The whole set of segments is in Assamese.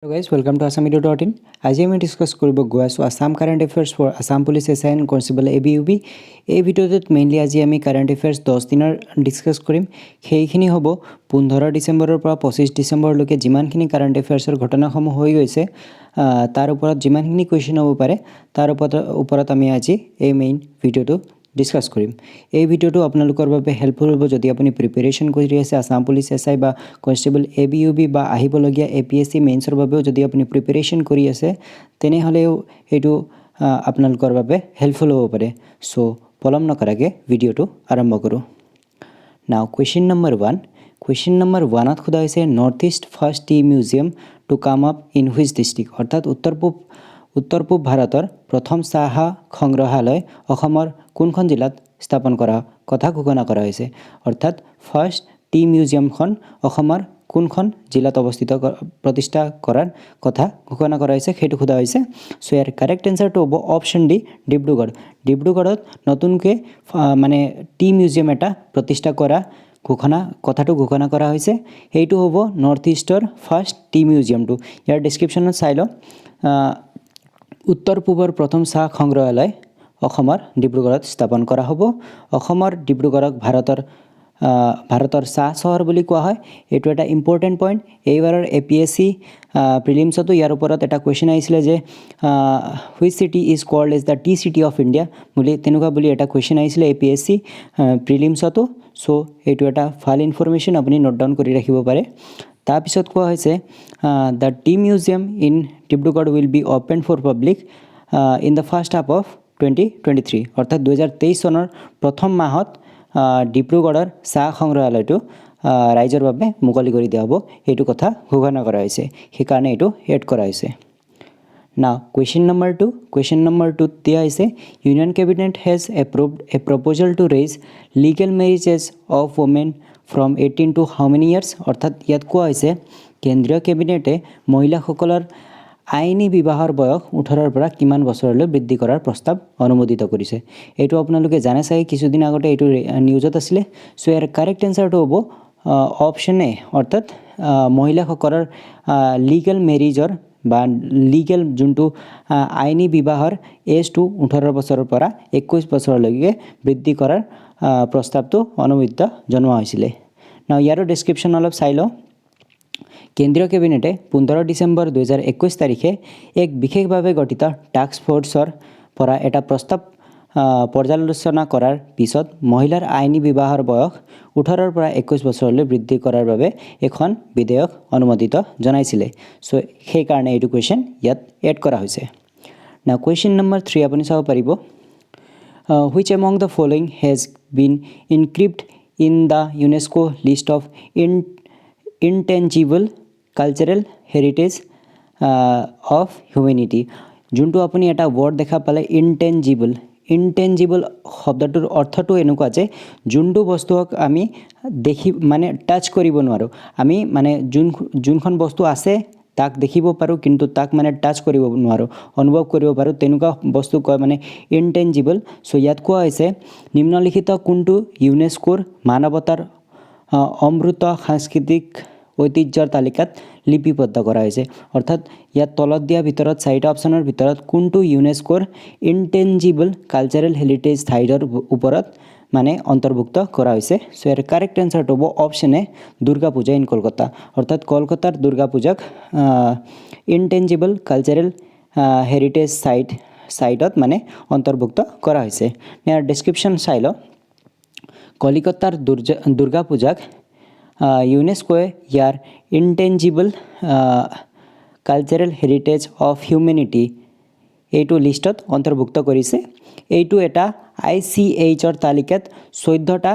Hello guys, welcome to assamedu.in. আজি আমি ডিছকাছ কৰিব গৈ আছোঁ Assam current affairs for Assam Police SI and Constable AB UB. এই ভিডিঅ'টোত মেইনলি আজি আমি কাৰেণ্ট এফেয়াৰ্ছ 10 দিনৰ ডিছকাছ কৰিম। সেইখিনি হ'ব 15 ডিচেম্বৰৰ পৰা 25 ডিচেম্বৰলৈকে যিমানখিনি কাৰেণ্ট এফেয়াৰ্ছৰ ঘটনাসমূহ হৈ গৈছে, তাৰ ওপৰত যিমানখিনি কুৱেশ্যন হ'ব পাৰে, তাৰ ওপৰত আমি আজি এই মেইন ভিডিঅ'টো ডিছকাছ কৰিম। এই ভিডিঅ'টো আপোনালোকৰ বাবে হেল্পফুল হ'ব, যদি আপুনি প্ৰিপেৰেশ্যন কৰি আছে আছাম পুলিচ এছআই বা constable A B U B বা আহিবলগীয়া এপিএছচি মেইনছৰ বাবেও যদি আপুনি প্ৰিপেৰেশ্যন কৰি আছে, তেনেহ'লেও এইটো আপোনালোকৰ বাবে হেল্পফুল হ'ব পাৰে। চ' পলম নকৰাকৈ ভিডিঅ'টো আৰম্ভ কৰোঁ। Now question number one. Question number ওৱানত সোধা হৈছে, North East first tea museum to come up in which district? অৰ্থাৎ উত্তৰ পূব ভাৰতৰ প্ৰথম চাহ সংগ্ৰহালয় অসমৰ কোনখন জিলাত স্থাপন কৰা কথা ঘোষণা কৰা হৈছে? অৰ্থাৎ ফাৰ্ষ্ট টি মিউজিয়ামখন অসমৰ কোনখন জিলাত অৱস্থিত প্ৰতিষ্ঠা কৰাৰ কথা ঘোষণা কৰা হৈছে, সেইটো সোধা হৈছে। চ' ইয়াৰ কাৰেক্ট এনচাৰটো হ'ব অপশ্যন ডি, ডিব্ৰুগড়। ডিব্ৰুগড়ত নতুনকৈ মানে টি মিউজিয়াম এটা প্ৰতিষ্ঠা কৰা কথাটো ঘোষণা কৰা হৈছে। সেইটো হ'ব নৰ্থ ইষ্টৰ ফাৰ্ষ্ট টি মিউজিয়ামটো। ইয়াৰ ডেছক্ৰিপশ্যনত চাই লওঁ। উত্তৰ পূবৰ প্ৰথম চাহ সংগ্ৰহালয় অসমৰ ডিব্ৰুগড়ত স্থাপন কৰা হ'ব। অসমৰ ডিব্ৰুগড়ক ভাৰতৰ চাহ চহৰ বুলি কোৱা হয়। এইটো এটা ইম্পৰ্টেণ্ট পইণ্ট। এইবাৰৰ এপিএছচি প্ৰিলিমছতো ইয়াৰ ওপৰত এটা কুৱেশ্যন আহিছিলে যে "Which city is called as the tea city of India?" বুলি, তেনেকুৱা বুলি এটা কুৱেশ্যন আহিছিলে এপিএছচি প্ৰিলিমছতো। চ' এইটো এটা ভাল ইনফৰমেশ্যন, আপুনি নোট ডাউন কৰি ৰাখিব পাৰে। তাৰপিছত কোৱা হৈছে, the tea museum in Dibrugarh will be open for public in the first half of 2023. অৰ্থাৎ 2023 চনৰ প্ৰথম মাহত ডিব্ৰুগড়ৰ চাহ সংগ্ৰহালয়টো ৰাইজৰ বাবে মুকলি কৰি দিয়া হ'ব, সেইটো কথা ঘোষণা কৰা হৈছে। সেইকাৰণে এইটো এড কৰা হৈছে। Now question number two. Question number টুত দিয়া হৈছে, Union Cabinet has approved a proposal to raise legal marriage age of women from 18 to how many years? অৰ্থাৎ ইয়াত কোৱা হৈছে, কেন্দ্ৰীয় কেবিনেটে মহিলাসকলৰ আইনী বিবাহৰ বয়স 18ৰ পৰা কিমান বছৰলৈ বৃদ্ধি কৰাৰ প্ৰস্তাৱ অনুমোদিত কৰিছে? এইটো আপোনালোকে জানে চাগে, কিছুদিন আগতে এইটো নিউজত আছিলে। চ' ইয়াৰ কাৰেক্ট এনচাৰটো হ'ব অপশ্যন এ। অৰ্থাৎ মহিলাসকলৰ লিগেল মেৰিজৰ বা লিগেল যোনটো আইনী বিবাহৰ এজটো 18 বছৰৰ পৰা 21 বছৰলৈকে বৃদ্ধি কৰাৰ প্ৰস্তাৱটো অনুমোদিত জনোৱা হৈছিলে। নাও ইয়াৰো ডেছক্ৰিপশ্যন অলপ চাই লওঁ। কেন্দ্ৰীয় কেবিনেটে 15 ডিচেম্বৰ 2021 তাৰিখে এক বিশেষভাৱে গঠিত টাস্ক ফ'ৰ্চৰ পৰা এটা প্ৰস্তাৱ পৰ্যালোচনা কৰাৰ পিছত মহিলাৰ আইনী বিবাহৰ বয়স 18ৰ পৰা 21 বছৰলৈ বৃদ্ধি কৰাৰ বাবে এখন বিধেয়ক অনুমোদিত জনাইছিলে। চ' সেইকাৰণে এইটো কুৱেশ্যন ইয়াত এড কৰা হৈছে। নাও কুৱেশ্যন নম্বৰ থ্ৰী আপুনি চাব পাৰিব, which among the following has been inscribed in the UNESCO list of intangible cultural heritage of humanity? যোনটো আপুনি এটা ৱৰ্ড দেখা পালে ইনটেঞ্জিবল, ইনটেঞ্জিবল শব্দটোৰ অৰ্থটো এনেকুৱা যে যোনটো বস্তুক আমি দেখি মানে টাচ কৰিব নোৱাৰোঁ। আমি মানে যোনখন বস্তু আছে তাক দেখিব পাৰোঁ, কিন্তু তাক মানে টাচ কৰিব নোৱাৰোঁ, অনুভৱ কৰিব পাৰোঁ, তেনেকুৱা বস্তু কয় মানে ইনটেঞ্জিবল। চ' ইয়াত কোৱা হৈছে, নিম্নলিখিত কোনটো ইউনেস্কোৰ মানৱতাৰ অমূৰ্ত সাংস্কৃতিক ঐতিহ্যৰ তালিকাত লিপিবদ্ধ কৰা হৈছে? অৰ্থাৎ ইয়াত তলত দিয়া ভিতৰত চাৰিটা অপশ্যনৰ ভিতৰত কোনটো ইউনেস্কোৰ ইনটেঞ্জিবল কালচাৰেল হেৰিটেজ চাইটৰ ওপৰত মানে অন্তৰ্ভুক্ত কৰা হৈছে? চ' ইয়াৰ কাৰেক্ট এনচাৰটো হ'ব option A, Durga Puja in Kolkata. অৰ্থাৎ কলকাতাৰ দুৰ্গা পূজাক ইনটেঞ্জিবল কালচাৰেল হেৰিটেজ চাইটত মানে অন্তৰ্ভুক্ত কৰা হৈছে। ইয়াৰ ডেছক্ৰিপশ্যন চাই লওঁ। কলিকতাৰ দুৰ্গা পূজাক ইউনেস্কোৱে ইয়াৰ intangible cultural heritage of humanity এইটো লিষ্টত অন্তৰ্ভুক্ত কৰিছে। এইটো এটা আইচিএইচৰ তালিকাত 14টা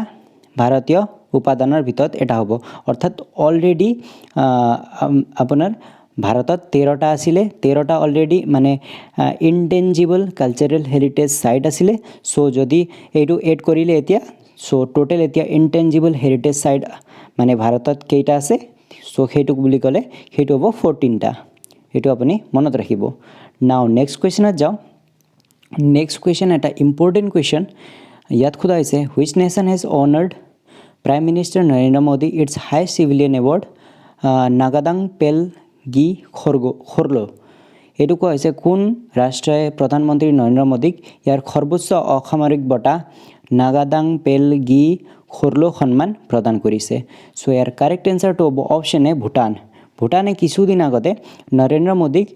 ভাৰতীয় উপাদানৰ ভিতৰত এটা হ'ব। অৰ্থাৎ অলৰেডি আপোনাৰ ভাৰতত 13টা আছিলে, 13টা অলৰেডি মানে ইনটেঞ্জিবল কালচাৰেল হেৰিটেজ চাইট আছিলে। চ' যদি এইটো এড কৰিলে এতিয়া, চ' টোটেল এতিয়া ইনটেঞ্জিবল হেৰিটেজ চাইট মানে ভাৰতত কেইটা আছে, চ' সেইটোক বুলি ক'লে সেইটো হ'ব 14টা। সেইটো আপুনি মনত ৰাখিব। নাও নেক্সট কুৱেশ্যনত যাওঁ। নেক্সট কুৱেশ্যন এটা ইম্পৰ্টেণ্ট কুৱেশ্যন। ইয়াত সোধা হৈছে, which nation has honoured Prime Minister Narendra Modi its highest civilian award Ngangdang Pel গি খৰ্গ খৰলো। এইটো কোৱা হৈছে, কোন ৰাষ্ট্ৰই প্ৰধানমন্ত্ৰী নৰেন্দ্ৰ মোদীক ইয়াৰ সৰ্বোচ্চ অসামৰিক বঁটা নাগাদাং পেল গি খৰলো সন্মান প্ৰদান কৰিছে? চ' ইয়াৰ কাৰেক্ট এনচাৰটো হ'ব অপশ্যন এ, ভূটান। ভূটানে কিছুদিন আগতে নৰেন্দ্ৰ মোদীক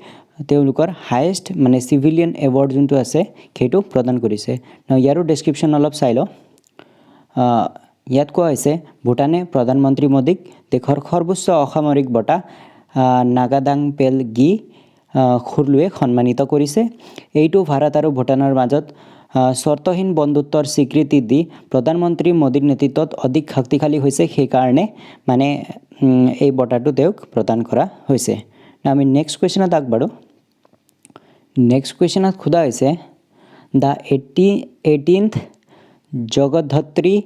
তেওঁলোকৰ হায়েষ্ট মানে চিভিলিয়ান এৱাৰ্ড যোনটো আছে, সেইটো প্ৰদান কৰিছে। ইয়াৰো ডেছক্ৰিপশ্যন অলপ চাই লওঁ। ইয়াত কোৱা হৈছে, ভূটানে প্ৰধানমন্ত্ৰী মোদীক দেশৰ সৰ্বোচ্চ অসামৰিক বঁটা নাগাদাং পেল গি খুৰলুৱে সন্মানিত কৰিছে। এইটো ভাৰত আৰু ভূটানৰ মাজত চৰ্তহীন বন্ধুত্বৰ স্বীকৃতি দি প্ৰধানমন্ত্ৰী মোদীৰ নেতৃত্বত অধিক শক্তিশালী হৈছে। সেইকাৰণে মানে এই বঁটাটো তেওঁক প্ৰদান কৰা হৈছে। আমি নেক্সট কুৱেশ্যনত আগবাঢ়োঁ। নেক্সট কুৱেশ্যনত সোধা হৈছে, the 18th Jagaddhatri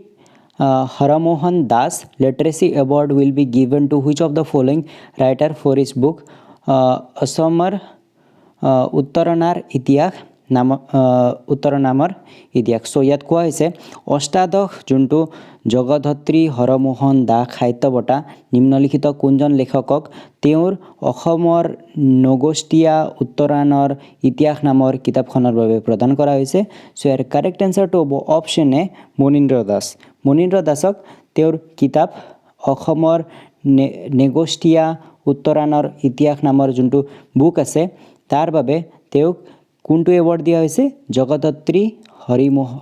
Haramohan Das Literacy Award will be given to which of the following writer for his book অসমৰ উত্তৰণাৰ ইতিহাস নাম উত্তৰনামৰ ইতিহাস? চ' ইয়াত কোৱা হৈছে, অষ্টাদশ যোনটো জগদ্ধত্ৰী হৰমোহন দাস সাহিত্য বঁটা নিম্নলিখিত কোনজন লেখকক তেওঁৰ অসমৰ নগষ্টীয়া উত্তৰায়ণৰ ইতিহাস নামৰ কিতাপখনৰ বাবে প্ৰদান কৰা হৈছে? চ' ইয়াৰ কাৰেক্ট এনচাৰটো হ'ব অপশ্যন এ, মনীন্দ্ৰ দাস। মনীন্দ্ৰ দাসক তেওঁৰ কিতাপ অসমৰ নেগষ্টীয়া উত্তৰায়ণৰ ইতিহাস নামৰ যোনটো বুক আছে, তাৰ বাবে তেওঁক কোনটো এৱাৰ্ড দিয়া হৈছে? জগদ্ধত্ৰী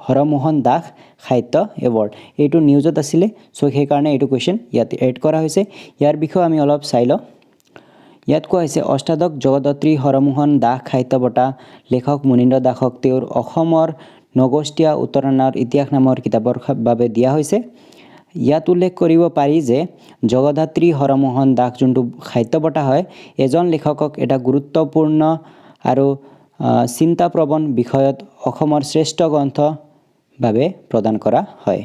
হৰমোহন দাস সাহিত্য এৱাৰ্ড। এইটো নিউজত আছিলে, চ' সেইকাৰণে এইটো কুৱেশ্যন ইয়াত এড কৰা হৈছে। ইয়াৰ বিষয়ে আমি অলপ চাই লওঁ। ইয়াত কোৱা হৈছে, অষ্টাদশ জগদ্ধত্ৰী হৰমোহন দাস সাহিত্য বঁটা লেখক মুনীন্দ্ৰ দাসক তেওঁৰ অসমৰ নগষ্টীয়া উত্তৰায়ণৰ ইতিহাস নামৰ কিতাপৰ বাবে দিয়া হৈছে। ইয়াত উল্লেখ কৰিব পাৰি যে জগদ্ধাত্ৰী হৰমোহন দাস যোনটো সাহিত্য বঁটা হয়, এজন লেখকক এটা গুৰুত্বপূৰ্ণ আৰু চিন্তাপ্ৰৱণ বিষয়ত অসমৰ শ্ৰেষ্ঠ গ্ৰন্থ বাবে প্ৰদান কৰা হয়।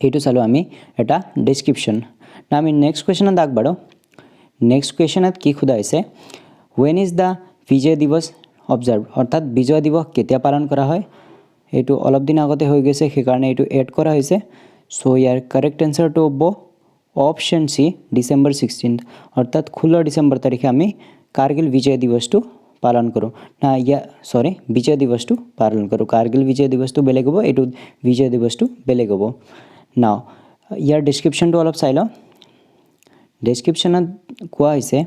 এইটো চালোঁ আমি এটা ডেছক্ৰিপশ্যন। না আমি নেক্সট কুৱেশ্যনত আগবাঢ়োঁ। নেক্সট কুৱেশ্যনত কি সোধা হৈছে? When is the Vijay Diwas observed? অৰ্থাৎ বিজয় দিৱস কেতিয়া পালন কৰা হয়? এইটো অলপ দিন আগতে হৈ গৈছে, সেইকাৰণে এইটো এড কৰা হৈছে। চ' ইয়াৰ কাৰেক্ট এনচাৰটো হ'ব অপশ্যন চি, ডিচেম্বৰ 16। অৰ্থাৎ 16 ডিচেম্বৰ তাৰিখে আমি কাৰ্গিল বিজয় দিৱসটো পালন কৰোঁ। না ইয়া চৰি, বিজয় দিৱসটো পালন কৰোঁ। কাৰ্গিল বিজয় দিৱসটো বেলেগ হ'ব, এইটো বিজয় দিৱসটো বেলেগ হ'ব। নাও ইয়াৰ ডেছক্ৰিপশ্যনটো অলপ চাই লওঁ। ডেছক্ৰিপশ্যনত কোৱা হৈছে,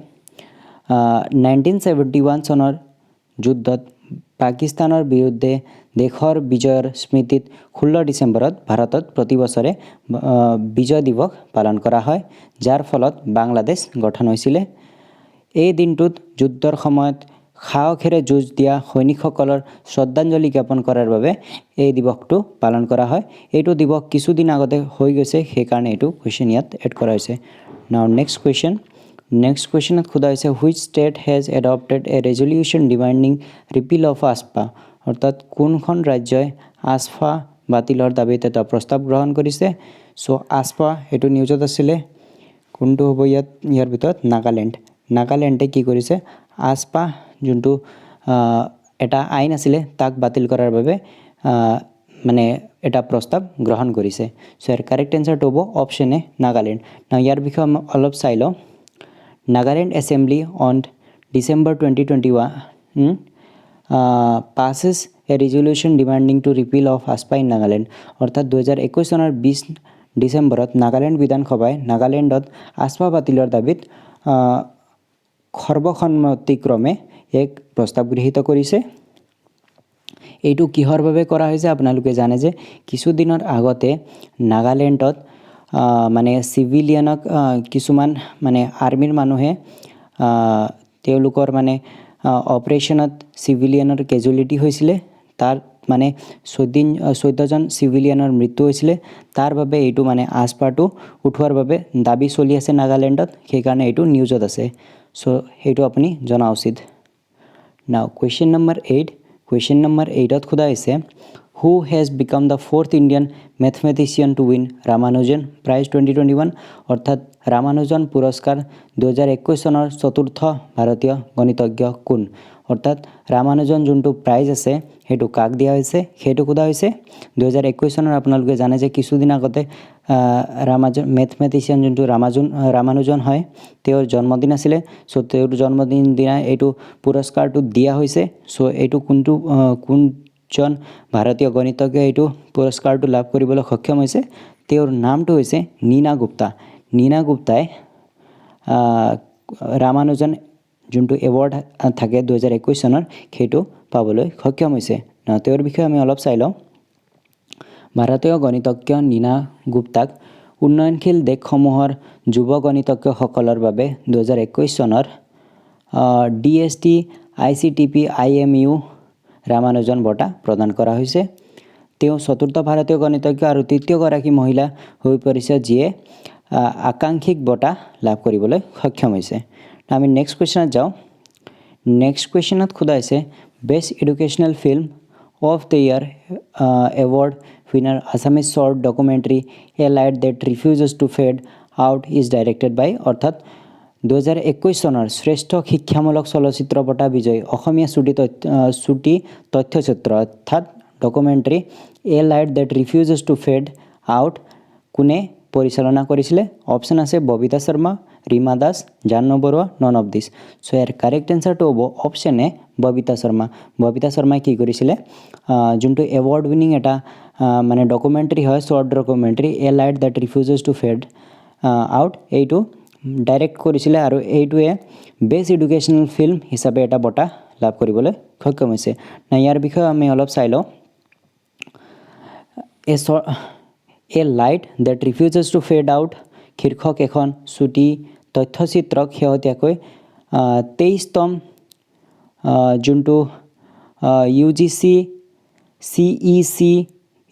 1971 চনৰ যুদ্ধত পাকিস্তানৰ বিৰুদ্ধে দেশৰ বিজয়ৰ স্মৃতিত 16 ডিচেম্বৰত ভাৰতত প্ৰতি বছৰে বিজয় দিৱস পালন কৰা হয়, যাৰ ফলত বাংলাদেশ গঠন হৈছিলে। এই দিনটোত যুদ্ধৰ সময়ত সাহসেৰে যুঁজ দিয়া সৈনিকসকলৰ শ্ৰদ্ধাঞ্জলি জ্ঞাপন কৰাৰ বাবে এই দিৱসটো পালন কৰা হয়। এইটো দিৱস কিছুদিন আগতে হৈ গৈছে, সেইকাৰণে এইটো কুৱেশ্যন ইয়াত এড কৰা হৈছে। নাও নেক্সট কুৱেশ্যন। নেক্সট কুৱেশ্যনত সোধা হৈছে, which state has adopted a resolution demanding repeal of AFSPA? অৰ্থাৎ কোনখন ৰাজ্যই আছফা বাতিলৰ দাবীত এটা প্ৰস্তাৱ গ্ৰহণ কৰিছে? চ' আছফা এইটো নিউজত আছিলে। কোনটো হ'ব ইয়াত ইয়াৰ ভিতৰত? নাগালেণ্ড। নাগালেণ্ডে কি কৰিছে? আছপা যোনটো এটা আইন আছিলে, তাক বাতিল কৰাৰ বাবে মানে এটা প্ৰস্তাৱ গ্ৰহণ কৰিছে। চ' ইয়াৰ কাৰেক্ট এনচাৰটো হ'ব অপশ্যন এ, নাগালেণ্ড। না ইয়াৰ বিষয়ে আমি অলপ চাই লওঁ। Nagaland Assembly on December 2021 passes a resolution demanding to repeal of AFSPA in Nagaland. অৰ্থাৎ 2021 চনৰ 20 ডিচেম্বৰত নাগালেণ্ড বিধানসভাই নাগালেণ্ডত আছপা বাতিলৰ দাবীত সৰ্বসন্মতিক্ৰমে এক প্ৰস্তাৱ গৃহীত কৰিছে। এইটো কিহৰ বাবে কৰা হৈছে? আপোনালোকে জানে যে কিছুদিনৰ আগতে নাগালেণ্ডত মানে চিভিলিয়ানক কিছুমান মানে আৰ্মিৰ মানুহে তেওঁলোকৰ মানে অপাৰেশ্যনত চিভিলিয়ানৰ কেজুৱেলিটি হৈছিলে। তাৰ মানে 14জন চিভিলিয়ানৰ মৃত্যু হৈছিলে। তাৰ বাবে এইটো মানে আছপাটো উঠোৱাৰ বাবে দাবী চলি আছে নাগালেণ্ডত, সেইকাৰণে এইটো নিউজত আছে। চ' সেইটো আপুনি জনা উচিত। Now question number 8। Question number 8ত সোধা হৈছে, who has become the fourth Indian mathematician to win Ramanujan Prize 2021? অৰ্থাৎ ৰামানুজন পুৰস্কাৰ 2021 চনৰ চতুৰ্থ ভাৰতীয় গণিতজ্ঞ কোন? অৰ্থাৎ ৰামানুজন যোনটো প্ৰাইজ আছে, সেইটো কাক দিয়া হৈছে, সেইটো সোধা হৈছে। 2021 চনৰ, আপোনালোকে জানে যে কিছুদিন আগতে ৰামাজন মেথমেটিচিয়ান যোনটো ৰামানুজন হয়, তেওঁৰ জন্মদিন আছিলে। চ' তেওঁৰ জন্মদিন দিনা এইটো পুৰস্কাৰটো দিয়া হৈছে। চ' এইটো কোনজন ভাৰতীয় গণিতজ্ঞ এইটো পুৰস্কাৰটো লাভ কৰিবলৈ সক্ষম হৈছে? তেওঁৰ নামটো হৈছে নীনা গুপ্তা। নীনা গুপ্তাই ৰামানুজন যোনটো এৱাৰ্ড থাকে 2021 চনৰ, সেইটো পাবলৈ সক্ষম হৈছে। তেওঁৰ বিষয়ে আমি অলপ চাই লওঁ। ভাৰতীয় গণিতজ্ঞ নীনা গুপ্তাক উন্নয়নশীল দেশসমূহৰ যুৱ গণিতজ্ঞসকলৰ বাবে 2021 চনৰ DST ICTP IMU Ramanujan বঁটা প্ৰদান কৰা হৈছে। তেওঁ চতুৰ্থ ভাৰতীয় গণিতজ্ঞ আৰু তৃতীয়গৰাকী মহিলা হৈ পৰিছে, যিয়ে আকাংক্ষিক বঁটা লাভ কৰিবলৈ সক্ষম হৈছে। আমি নেক্সট কুৱেশ্যনত যাওঁ। নেক্সট কুৱেশ্যনত সোধা হৈছে, "Best Educational Film of the Year award winner Assamese short documentary A Light That Refuses to Fade Out is directed by", অৰ্থাৎ 2021 চনৰ শ্ৰেষ্ঠ শিক্ষামূলক চলচ্চিত্ৰ বঁটা বিজয়ী অসমীয়া চুটি তথ্যচিত্ৰ, অৰ্থাৎ documentary A Light That Refuses to Fade Out কোনে পৰিচালনা কৰিছিলে? অপশ্যন আছে Babita Sharma, Rima Das, Jahnu Barua, none of this. So' ইয়াৰ কাৰেক্ট এনচাৰটো হ'ব অপশ্যন এ, ববিতা শৰ্মা। ববিতা শৰ্মাই কি কৰিছিলে? যোনটো এৱাৰ্ড উইনিং এটা মানে ডকুমেণ্টাৰী হয়, short documentary A Light That Refuses to Fade Out, এইটো ডাইৰেক্ট কৰিছিলে আৰু এইটোৱে বেষ্ট এডুকেশ্যনেল ফিল্ম হিচাপে এটা বঁটা লাভ কৰিবলৈ সক্ষম হৈছে। না, ইয়াৰ বিষয়ে আমি অলপ চাই লওঁ। A Light That Refuses to Fade Out শীৰ্ষক এখন চুটি তথ্যচিত্ৰক শেহতীয়াকৈ 23তম যোনটো UGC CEC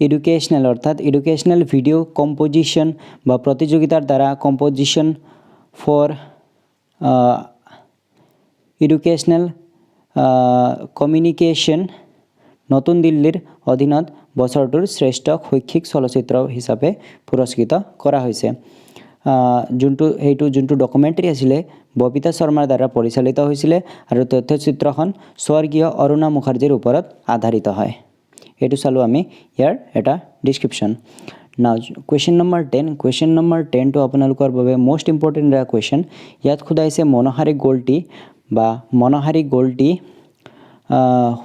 educational, অৰ্থাৎ এডুকেশ্যনেল ভিডিঅ' কম্প'জিশ্যন বা প্ৰতিযোগিতাৰ দ্বাৰা কম্প'জিশ্যন ফৰ এডুকেশ্যনেল কমিউনিকেশ্যন, নতুন দিল্লীৰ অধীনত বছৰটোৰ শ্ৰেষ্ঠ শৈক্ষিক চলচ্চিত্ৰ হিচাপে পুৰস্কৃত কৰা হৈছে। যোনটো ডকুমেণ্টাৰী আছিলে, ববিতা শৰ্মাৰ দ্বাৰা পৰিচালিত হৈছিলে আৰু তথ্যচিত্ৰখন স্বৰ্গীয় অৰুণা মুখাৰ্জীৰ ওপৰত আধাৰিত হয়। এইটো চালোঁ আমি ইয়াৰ এটা description. Now question number 10. Question number 10টো আপোনালোকৰ বাবে মষ্ট ইম্পৰ্টেণ্ট এটা কুৱেশ্যন। ইয়াত সোধাইছে, মনোহাৰী গ'ল্ড টি বা মনোহাৰী gold tea,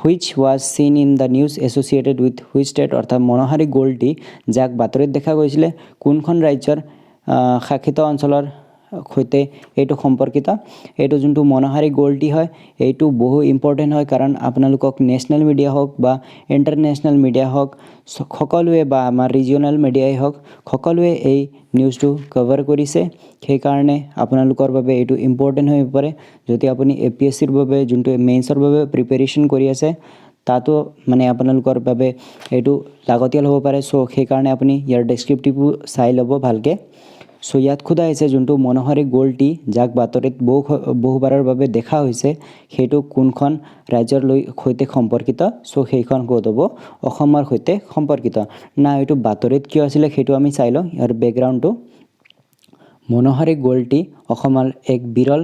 which was seen in the news, associated with which state? অৰ্থাৎ মনোহাৰী গ'ল্ড টি, যাক বাতৰিত দেখা গৈছিলে, কোনখন ৰাজ্যৰ শাসিত অঞ্চলৰ সৈতে এইটো সম্পৰ্কিত? এইটো যোনটো মনোহাৰী গ'ল্ড টি হয়, এইটো বহু ইম্পৰ্টেণ্ট হয়, কাৰণ আপোনালোকক নেশ্যনেল মিডিয়া হওক বা ইণ্টাৰনেশ্যনেল মিডিয়া হওক, সকলোৱে বা আমাৰ ৰিজিঅ'নেল মিডিয়াই হওক, সকলোৱে এই নিউজটো কভাৰ কৰিছে। সেইকাৰণে আপোনালোকৰ বাবে এইটো ইম্পৰ্টেণ্ট হৈ পৰে। যদি আপুনি এপিএছচিৰ বাবে, যোনটো মেইনছৰ বাবে প্ৰিপেৰেশ্যন কৰি আছে, তাতো মানে আপোনালোকৰ বাবে এইটো লাগতিয়াল হ'ব পাৰে। চ' সেইকাৰণে আপুনি ইয়াৰ ডেছক্ৰিপটিভো চাই ল'ব ভালকৈ। চ' ইয়াত সোধা হৈছে, যোনটো মনোহাৰী গ'ল্ড টি, যাক বাতৰিত বহুবাৰৰ বাবে দেখা হৈছে, সেইটো কোনখন ৰাজ্যৰ লৈ সৈতে সম্পৰ্কিত? চ' সেইখন ক'ত হ'ব? অসমৰ সৈতে সম্পৰ্কিত। না, এইটো বাতৰিত কিয় আছিলে, সেইটো আমি চাই লওঁ ইয়াৰ বেকগ্ৰাউণ্ডটো। মনোহাৰী গ'ল্ড টি অসমৰ এক বিৰল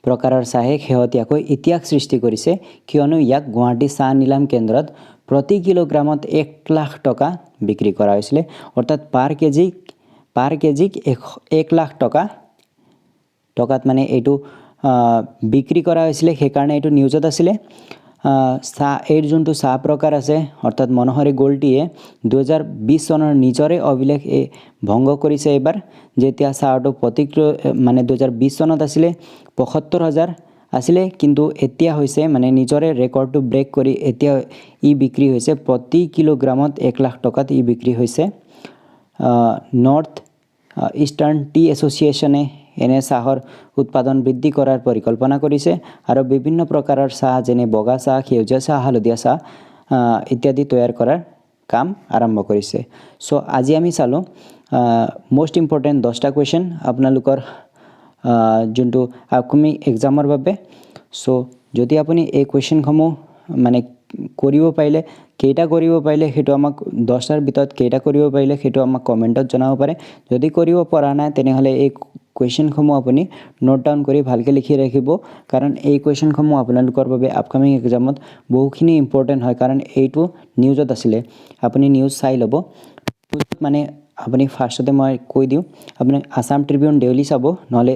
প্ৰকাৰৰ চাহে শেহতীয়াকৈ ইতিহাস সৃষ্টি কৰিছে, কিয়নো ইয়াক গুৱাহাটী চাহ নিলাম কেন্দ্ৰত প্ৰতি কিলোগ্ৰামত 1 লাখ টকা বিক্ৰী কৰা হৈছিলে। অৰ্থাৎ পাৰ কেজিক 1 লাখ টকাত মানে এইটো বিক্ৰী কৰা হৈছিলে। সেইকাৰণে এইটো নিউজত আছিলে। চাহ, এই যোনটো চাহ প্ৰকাৰ আছে, অৰ্থাৎ মনোহাৰী গ'ল্ড টিয়ে 2020 চনৰ নিজৰে অভিলেখ এই ভংগ কৰিছে এইবাৰ, যেতিয়া চাহটো প্ৰতি মানে 2020 চনত আছিলে 75,000 আছিলে, কিন্তু এতিয়া হৈছে মানে নিজৰে ৰেকৰ্ডটো ব্ৰেক কৰি এতিয়া ই বিক্ৰী হৈছে প্ৰতি কিলোগ্ৰামত 1 লাখ টকাত ই বিক্ৰী হৈছে। নৰ্থ ইষ্টাৰ্ণ টি এছ'চিয়েশ্যনে এনে চাহৰ উৎপাদন বৃদ্ধি কৰাৰ পৰিকল্পনা কৰিছে আৰু বিভিন্ন প্ৰকাৰৰ চাহ, যেনে বগা চাহ, সেউজীয়া চাহ, হালধীয়া চাহ ইত্যাদি তৈয়াৰ কৰাৰ কাম আৰম্ভ কৰিছে। চ' আজি আমি চালোঁ মষ্ট ইম্পৰ্টেণ্ট 10টা কুৱেশ্যন আপোনালোকৰ যোনটো আপকামিং এক্সামৰ বাবে। চ' যদি আপুনি এই কুৱেশ্যনসমূহ মানে কৰিব পাৰিলে, কেইটা কৰিব পাৰিলে সেইটো আমাক, 10টাৰ ভিতৰত কেইটা কৰিব পাৰিলে সেইটো আমাক কমেণ্টত জনাব পাৰে। যদি কৰিব পৰা নাই, তেনেহ'লে এই কুৱেশ্যনসমূহ আপুনি নোট ডাউন কৰি ভালকৈ লিখি ৰাখিব, কাৰণ এই কুৱেশ্যনসমূহ আপোনালোকৰ বাবে আপকামিং এক্সামত বহুখিনি ইম্পৰ্টেণ্ট হয়, কাৰণ এইটো নিউজত আছিলে। আপুনি নিউজ চাই ল'ব। মানে আপুনি ফাৰ্ষ্টতে মই কৈ দিওঁ, আপুনি আছাম ট্ৰিবিউন ডেইলি চাব, নহ'লে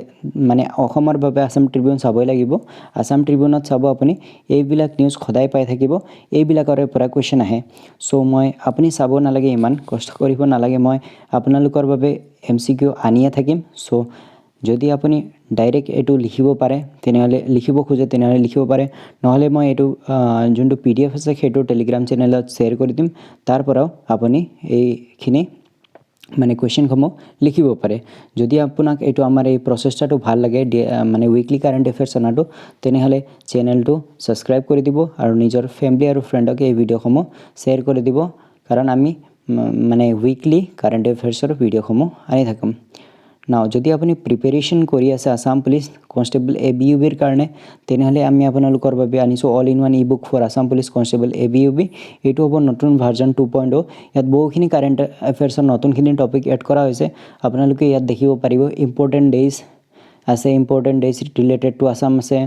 মানে অসমৰ বাবে আছাম ট্ৰিবিউন চাবই লাগিব। আছাম ট্ৰিবিউনত চাব আপুনি, এইবিলাক নিউজ সদায় পাই থাকিব। এইবিলাকৰে পৰা কুৱেশ্যন আহে। চ' মই আপুনি চাব নালাগে, ইমান কষ্ট কৰিব নালাগে। মই আপোনালোকৰ বাবে এমচিকিউ আনিয়ে থাকিম। চ' যদি আপুনি ডাইৰেক্ট এইটো লিখিব পাৰে, তেনেহ'লে লিখিব খোজে, তেনেহ'লে লিখিব পাৰে। নহ'লে মই এইটো যোনটো পিডিএফ আছে, সেইটো টেলিগ্ৰাম চেনেলত শ্বেয়াৰ কৰি দিম। তাৰ পৰাও আপুনি এইখিনি মানে কুৱেশ্যনসমূহ লিখিব পাৰে। যদি আপোনাক এইটো আমাৰ এই প্ৰচেষ্টাটো ভাল লাগে, মানে উইকলি কাৰেণ্ট এফেয়াৰ্ছ অনাটো, তেনেহ'লে চেনেলটো ছাবস্ক্ৰাইব কৰি দিব আৰু নিজৰ ফেমিলি আৰু ফ্ৰেণ্ডক এই ভিডিঅ'সমূহ শ্বেয়াৰ কৰি দিব, কাৰণ আমি মানে উইকলি কাৰেণ্ট এফেয়াৰ্ছৰ ভিডিঅ'সমূহ আনি থাকিম। নাও, যদি আপুনি প্ৰিপেৰেশ্যন কৰি আছে আছাম পুলিচ কনষ্টেবল এবিইউবিৰ কাৰণে, তেনেহ'লে আমি আপোনালোকৰ বাবে আনিছোঁ all in one e book for Assam Police Constable ABUB। এইটো হ'ব নতুন ভাৰ্জন 2.0। ইয়াত বহুখিনি কাৰেণ্ট এফেয়াৰ্ছৰ নতুনখিনি টপিক এড কৰা হৈছে। আপোনালোকে ইয়াত দেখিব পাৰিব, ইম্পৰ্টেণ্ট ডেইজ আছে, important days related to Assam আছে,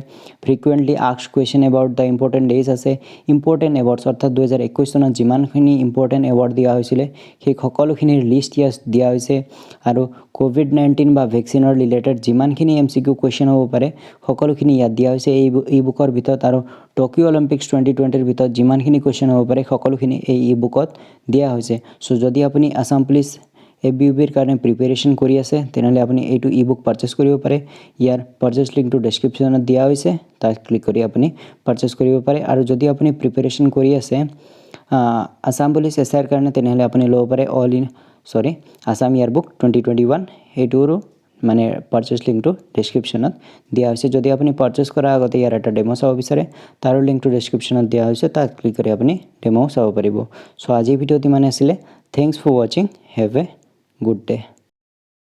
frequently asked question about the important days আছে, ইম্পৰ্টেণ্ট এৱাৰ্ডছ, অৰ্থাৎ 2021 চনত যিমানখিনি ইম্পৰ্টেণ্ট এৱাৰ্ড দিয়া হৈছিলে, সেই সকলোখিনিৰ লিষ্ট ইয়াত দিয়া হৈছে আৰু ক'ভিড-19 বা ভেকচিনৰ ৰিলেটেড যিমানখিনি এমচিকিউ কুৱেশ্যন হ'ব পাৰে, সকলোখিনি ইয়াত দিয়া হৈছে এই ই বুকৰ ভিতৰত। আৰু টকিঅ' অলিম্পিক্স 2020ৰ ভিতৰত যিমানখিনি কুৱেশ্যন হ'ব পাৰে, সকলোখিনি এই ই বুকত দিয়া হৈছে। চ' যদি আপুনি আছাম পুলিচ এবিইউবিৰ কাৰণে প্ৰিপেৰেশ্যন কৰি আছে, তেনেহ'লে আপুনি এইটো ই বুক পাৰচেছ কৰিব পাৰে। ইয়াৰ পাৰচেছ লিংকটো ডেছক্ৰিপশ্যনত দিয়া হৈছে, তাত ক্লিক কৰি আপুনি পাৰচেছ কৰিব পাৰে। আৰু যদি আপুনি প্ৰিপেৰেশ্যন কৰি আছে আছাম পুলিচ এছআইৰ কাৰণে, তেনেহ'লে আপুনি ল'ব পাৰে all in sorry Assam Year Book 2021। সেইটোৰো মানে পাৰচেছ লিংকটো ডেছক্ৰিপশ্যনত দিয়া হৈছে। যদি আপুনি পাৰচেছ কৰাৰ আগতে ইয়াৰ এটা ডেম' চাব বিচাৰে, তাৰো লিংকটো ডেছক্ৰিপশ্যনত দিয়া হৈছে। তাত ক্লিক কৰি আপুনি ডেম'ও চাব পাৰিব। চ' আজিৰ ভিডিঅ'ত ইমানে আছিলে। Thanks for watching, have a good day.